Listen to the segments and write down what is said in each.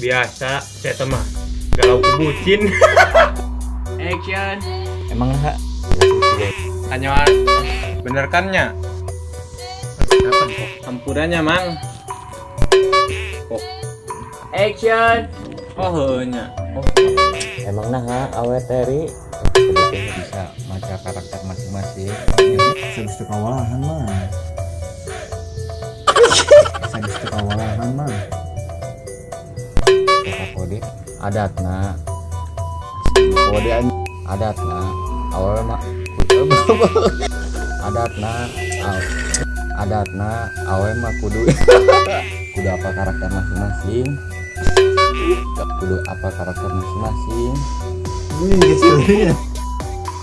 Biasa, saya mah galau bucin. Action. Emang hak. Anyoan. Bener kan nya? Hampurannya mang. Oh. Action. Oh heuh nya. Oh. Emang nah awe teri bisa maca karakter masing-masing. Sabis teu kawalahan mah. Sabis teu kawalahan mah. Kata kode adatna. Kode adatna awewe mah adatna adatna awewe mah kudu kudu apa karakter masing-masing. Kudu apa karakter masing-masing.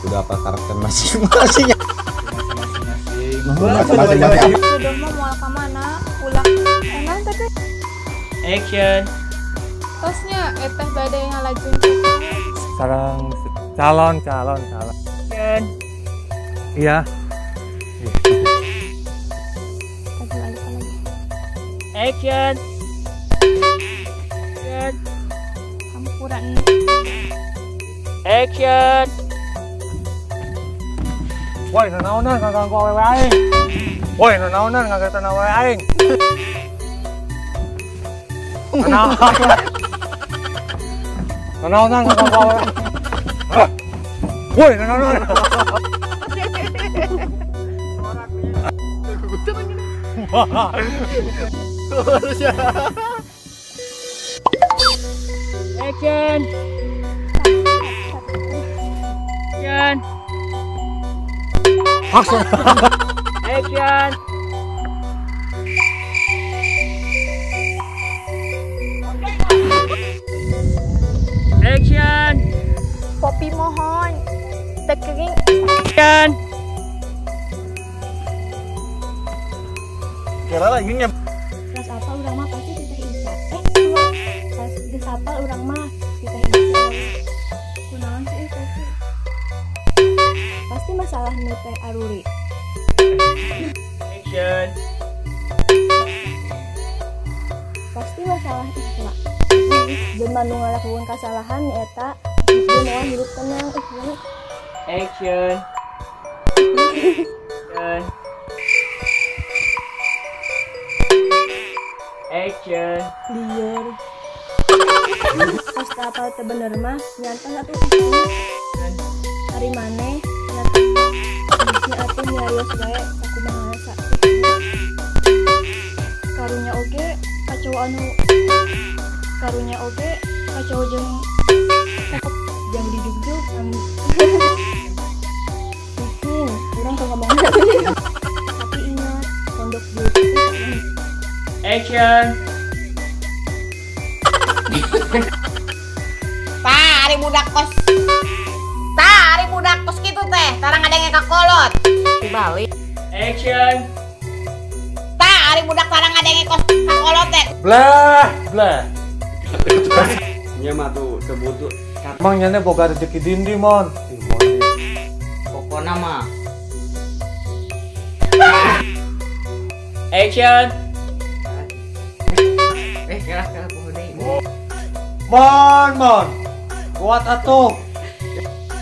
Kudu apa karakter masing-masing. Masing-masing. Sudah mau mual ka mana? Ulah enak tapi action. Tosnya eteh badai ngalajeng. Sarang calon calon calon. Action. Iya. Action. Action. Hampuran. Action. Woi, nanaonan ngaganggu awewe aing. Woi, nanaonan ngaganggu awewe aing. Nanaonan ngaganggu awewe. Woi, nanaonan. Action. Action. Action. Action. Poppy mohon tekering. Action. Kira lagi nya. Pas apa urang mah pasti si Teh Isa. Pas geus apal urang mah si Teh Isa. Kunaon sih Poppy? Pasti masalah nu teh aruri. Action. Pasti masalah ikhlas. Jelema nu ngalakukeun kasalahan eta dia moal hirup tenang. Action. Action. Action. Liar. Pas apal teu bener mah nyantan atuh. Ari maneh nya atuh nyarios wae sakumaha sa. Karunya oge kacau anu karunya oge kacau jeung jeung dijugjug anu bikin urang teu ngomong. Tapi ingat pondok beauty. Action. Tah ari budak kos. Tah ari budak kos kitu teh, tarang ngadenge ka kolot. Dibalik. Action. Tah ari budak tarang ngadenge kos ka kolot teh. Blah, blah. Nya mah tuh sebutu. Emang nyane boga rezeki dindi mon. Pokona mah. Action. Kira-kira poho deui. Mon, mon. Kuat atuh.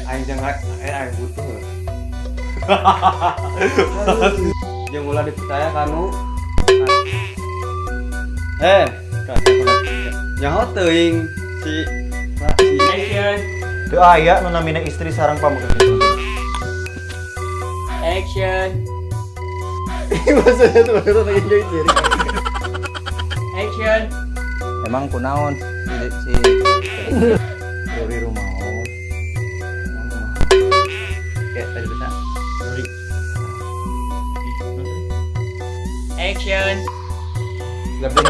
Aing jangan aing butuh. Jeung ulah dipercaya kanu. Nyaho teuing si Action. Teu aya nu namina istri sareng pameget. Action. Maksudnya tuh baru lagi jadi ciri. Action. Emang kunaon si dari rumah. Kayak tadi bisa. Action. Lebih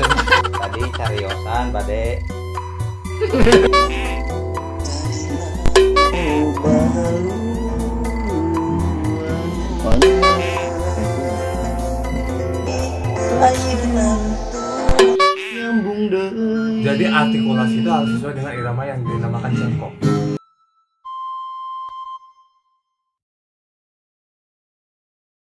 tadi cariosan bade. Jadi artikulasi itu harus sesuai dengan irama yang dinamakan cengkok.